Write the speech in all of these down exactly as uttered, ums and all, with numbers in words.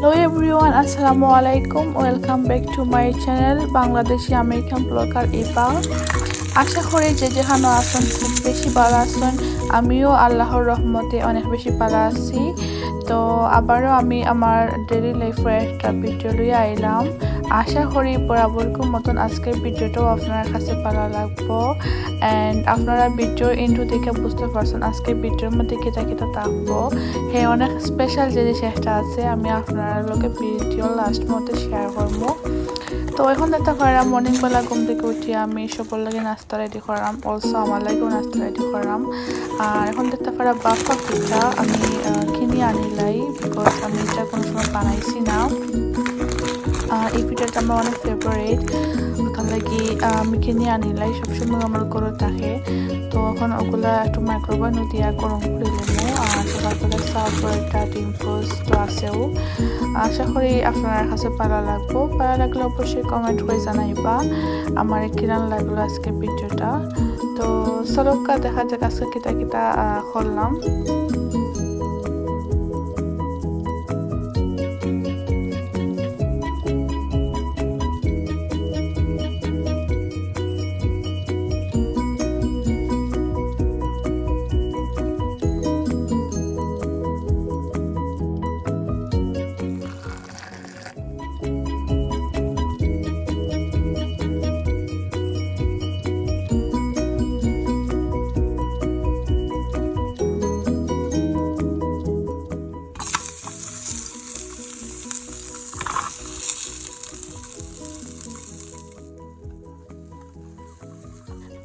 Hello everyone, আসসালামু আলাইকুম। Welcome back to my channel, Bangladeshi American blogger Eva. আশা করি যে যেখানো আছইন খুব বেশি ভালা আছইন। আমিও আল্লাহর রহমতে অনেক বেশি ভালা আছি। তো আবারও আমি আমার daily life-র একটা video লইয়া আইলাম। আশা করি বরাবরকুর মতন আজকের video-টাও আপনার কাছে ভালা লাগবো। And আপনারা video end দেখে বুঝতে পারছেন আজকের video-র মধ্যে কিতা কিতা থাকবো। হ্যাঁ, অনেক special জিনিস একটা আছে, আমি আপনার লগে video last মধ্যে share করবো। তো এখন দেখতা পাররা morning বেলা ঘুম থেকে উঠি আমি সবর লাগি নাস্তা ready করাম, also আমার লাগিও নাস্তা ready করাম। আর এখন দেখতা পাররা বাফা পিঠা আমি, আহ, কিনি আনিলাই, because আমি এটা কোনো সময় বানাইছি না। আহ, এই পিঠাটা আমার অনেক favourite, ওটার লাগি, আহ, আমি কিনি আনিলাই, সবসময় আমার ঘরে থাকে। তো এখন ওগুলা একটু microwave দিয়া গরম করি লইমু। আর সকাল সকাল চা, পরোটা, ডিম পোস্ট তো আছেও। আশা করি আপনার কাছে ভালা লাগবো। ভালা লাগলে অবশ্যই comment করে জানাইবা আমার কিরান লাগলো আজকে video-টা। তো চলুক্কা দেখা যাক আজকে কিতা কিতা, আহ, করলাম।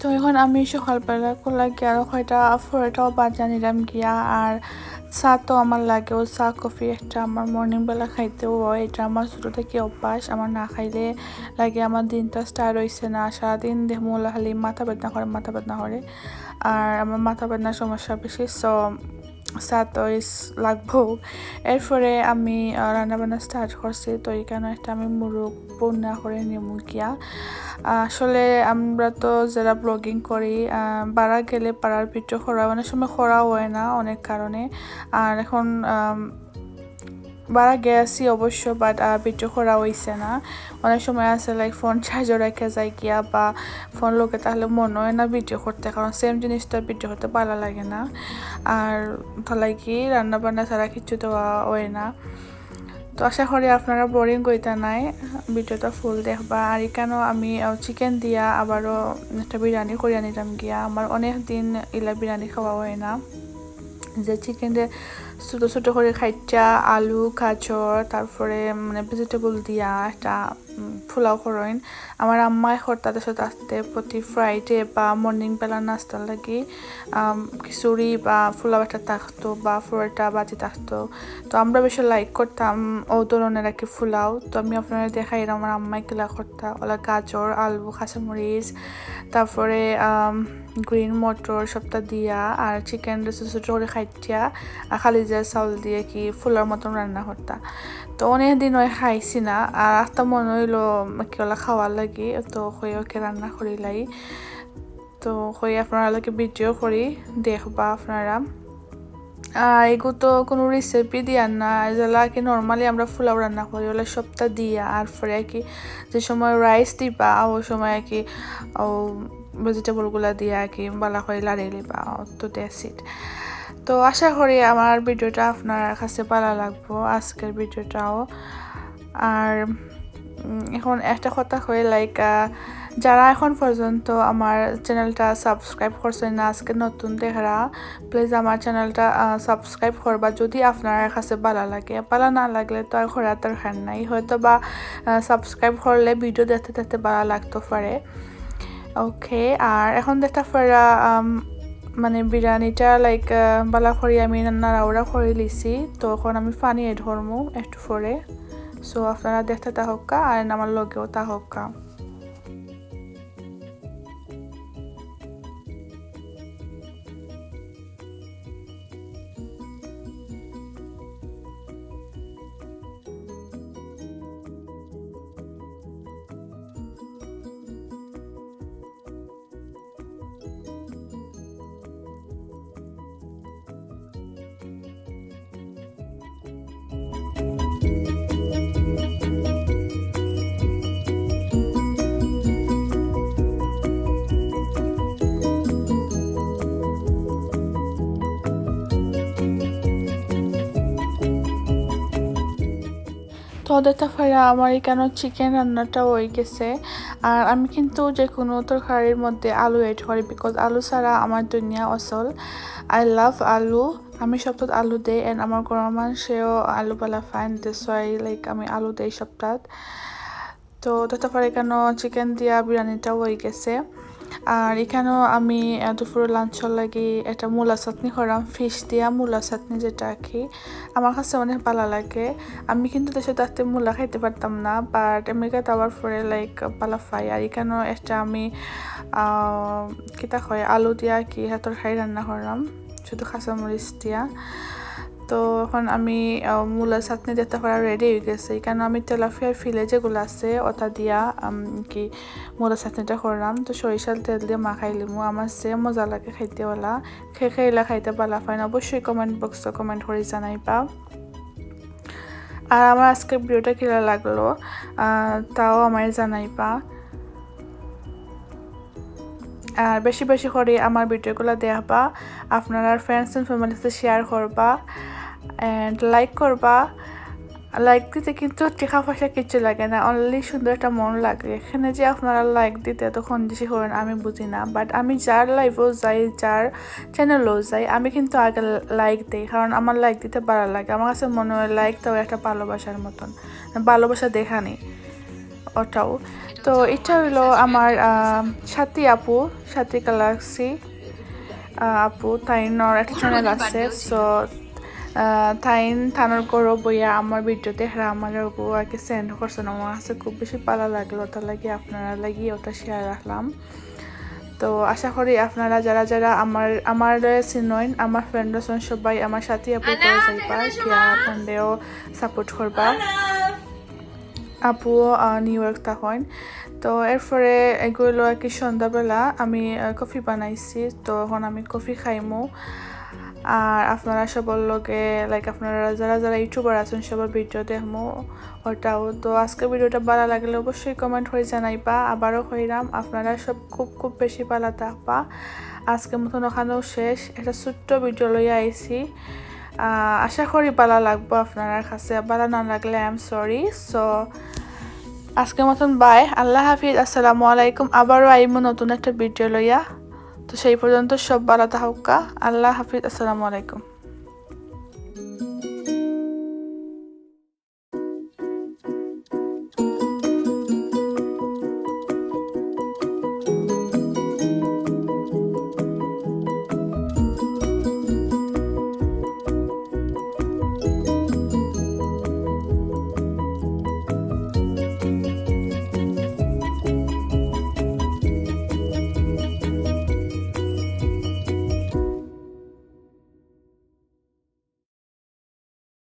তো এখন আমি সকালবেলা লাগি আরো কয়টা পরোটাও বাজা নিলাম গিয়া, আর চা তো আমার লাগেও, চা কফি একটা আমার morning বেলা খাইতেও হয়। এটা আমার ছোট থেকে অভ্যাস, আমার না খাইলে লাগে আমার দিনটা start হইছে না। সারাদিন দেখমু খালি মাথা বেদনা করে, মাথা বেদনা করে, আর আমার মাথা বেদনার সমস্যা বেশি, so চা তো ইস লাগবো। এরপরে আমি, আহ, রান্না বান্না start করছি। তো এখানো একটা আমি মুরগ ভুনা করে নিমু গিয়া। আহ, আসলে আমরা তো যারা vlogging করি, আহ, বারা গেলে বারার video করা অনেক সময় করা হয় না অনেক কারণে। আর এখন, আম, বারা গেছি অবশ্য, but, আহ, video করা হইছে না। অনেক সময় আছে, like, phone charge-ও রাখা যায় গিয়া বা phone লগে থাকলে মনে হয় না video করতে, কারণ same জিনিসটা video করতে ভালা লাগে না। আর তার লাগি রান্না বান্না ছাড়া কিচ্ছু দেওয়া হয় না। তো আশা করি আপনারা boring হইতা নায়, video-টা full দেখবা। আর এখানো আমি, আহ, chicken দিয়া আবারও একটা বিরিয়ানি করিয়া নিলাম গিয়া। আমার অনেক দিন ইলা বিরিয়ানি খাওয়া হয় না। যে chicken-রে ছোট ছোট করে কাইট্টা, আলু, গাজর, তারপরে মানে vegetable দিয়া একটা, উম, পোলাও করইন। আমার আম্মায় করতা দেশো থাকতে প্রতি Friday বা morning বেলা নাস্তার লাগি, আম, খিচুড়ি বা পোলাও একটা থাকতো বা পরোটা ভাজি থাকতো। তো আমরা বেশি like করতাম ও ধরনের আর কি পোলাও। তো আমি আপনারারে দেখাইরাম আমার আম্মায় কিলা করতা। ওলা গাজর, আলু, কাঁচামরিচ, তারপরে, আম, green মটর সবটা দিয়া আর chicken-রে ছোট ছোট করে কাইট্টা আর খালি যে চাউল দিয়া কি পোলাওর মতন রান্না করতা। তো অনেক দিন অয় খাইছি না, আর আস্তা মনে হইলো কি ওলা খাওয়ার লাগি, তো কই ওকে রান্না করিলাই। তো কই আপনারার লগে video করি, দেখবা আপনারা। আর এগু তো কোনো recipe দিয়া না, যেলা কি normally আমরা পোলাও রান্না করি, ওলা সবটা দিয়া, আর পরে আর কি যে সময় rice দিবা, ওই সময় আর কি, ও, ভেজিটেবলগুলা দিয়া আর কি ভালা করি লাড়ি লিবা। তো that's it। তো আশা করি আমার ভিডিওটা আপনার কাছে ভালা লাগবো, আজকের ভিডিওটাও। আর উম, এখন একটা কথা কই, লাইক, যারা এখন পর্যন্ত আমার চ্যানেলটা সাবস্ক্রাইব করছেন না, আজকে নতুন দেখরা, প্লিজ আমার চ্যানেলটা সাবস্ক্রাইব করবা। যদি আপনার কাছে ভালা লাগে, ভালা না লাগলে তো আর করার দরকার নাই। হয়তো বা সাবস্ক্রাইব করলে ভিডিও দেখতে দেখতে ভালা লাগতে পারে। ওকে, আর এখন দেখতে পারা, আম, মানে বিরিয়ানিটা, লাইক, ভালা করি আমি নাড়াউড়া করি লিছি। তো এখন আমি পানি অ্যাড করমু একটু পরে। সো আপনারা দেখতে থাকউক্কা আর আমার লগেও থাকউক্কা। তো দেখতে পারা আমার এখানো চিকেন রান্নাটা অই গেছে। আর আমি কিন্তু যে কোনো তরকারির মধ্যে আলু অ্যাড করি, বিকজ আলু ছাড়া আমার দুনিয়া অচল। I love আলু, আমি সবটাত আলু দেই, and আমার ঘরর মানষেও আলু ভালা পাইন, that's why, like, আমি আলু দেই সবটাত। তো দেখতে পারা এখানো চিকেন দিয়া বিরিয়ানিটা অই গেছে। আর এখানো আমি, আহ, দুপুরে লাঞ্চর লাগি একটা মূলা চাটনি করলাম, ফিশ দিয়া মূলা চাটনি, যেটা আর কি আমার কাছে অনেক ভালা লাগে। আমি কিন্তু দেশে থাকতে মূলা খাইতে পারতাম না, বাট আমেরিকাত আওয়ার পরে, লাইক, ভালা পাই। আর এখানো একটা আমি, আহ, কিতা কয়, আলু দিয়া আর কি তরকারি রান্না করলাম, শুধু কাঁচামরিচ দিয়া। তো এখন আমি, আহ, মূলা চাটনি দেখতে পারা রেডি অই গেছে। এখানো আমি তেলাপিয়ার ফিলে যেগুলা আছে, ওটা দিয়া, আম, কি মূলা চাটনিটা করলাম। তো সরিষার তেল দিয়া মাখাই লিমু, আমার যে মজা লাগে খাইতে ওলা। কে কে ইলা খাইতে ভালা পাইন, অবশ্যই কমেন্ট বক্সো কমেন্ট করি জানাইবা। আর আমার আজকে ভিডিওটা কিলা লাগলো, আহ, তাও আমারে জানাইবা। আর বেশি বেশি করি আমার ভিডিওগুলা দেখবা, আপনারার friends and family-তে share করবা and like করবা। Like দিতে কিন্তু টেকা পয়সা কিচ্ছু লাগে না, only সুন্দর একটা মন লাগে। এখানো যে আপনারা like দিতে এত কঞ্জুসি করেন আমি বুঝি না, but আমি যার live-ও যাই, যার channel-ও যাই, আমি কিন্তু আগে like দেই, কারণ আমার like দিতে ভালা লাগে। আমার কাছে মনে হয় like দেওয়া একটা ভালোবাসার মতন, ভালোবাসা দেখানি ওটাও। তো এটা অইলো আমার, আহ, সাথী আপু, সাথী কালাক্সি, আহ, আপু, তাইনর একটা channel আছে। So, আহ, তাইন তানর ঘরো বইয়া আমার ভিডিও দেখরা, আমার বউ আর কি send করছইন, আমার কাছে খুব বেশি ভালা লাগলো, ওটার লাগি আপনারার লাগি ওটা share রাখলাম। তো আশা করি আপনারা যারা যারা আমার, আমারে চিনইন, আমার friend আছইন, সবাই আমার সাথী আপু করে যাইবা, গিয়া তানরেও support করবা। আপু, আহ, নিউ ইয়র্ক থাকইন। তো এরপরে এগুলো আর কি সন্ধ্যাবেলা আমি, আহ, কফি বানাইছি, তো এখন আমি কফি খাইমু। আর আপনারা সবার লগে, like, আপনারা যারা যারা YouTuber আছইন, সবার ভিডিও দেখমু ওটাও। তো আজকে ভিডিওটা ভালা লাগলে অবশ্যই কমেন্ট করি জানাইবা। আবারও কইরাম, আপনারা সব খুব খুব বেশি ভালা থাকবা। আজকের মতন ওখানেও শেষ, একটা ছোট্ট ভিডিও লইয়া আইছি। আহ, আশা করি ভালা লাগবো আপনারার কাছে, ভালা না লাগলে I am sorry। So আজকের মতন bye, আল্লাহ হাফিজ, আসসালামু আলাইকুম। আবারও আইমু নতুন একটা ভিডিও লইয়া। তো সেই পর্যন্ত সব ভালা থাকউক্কা, আল্লাহ হাফিজ, আসসালামু আলাইকুম।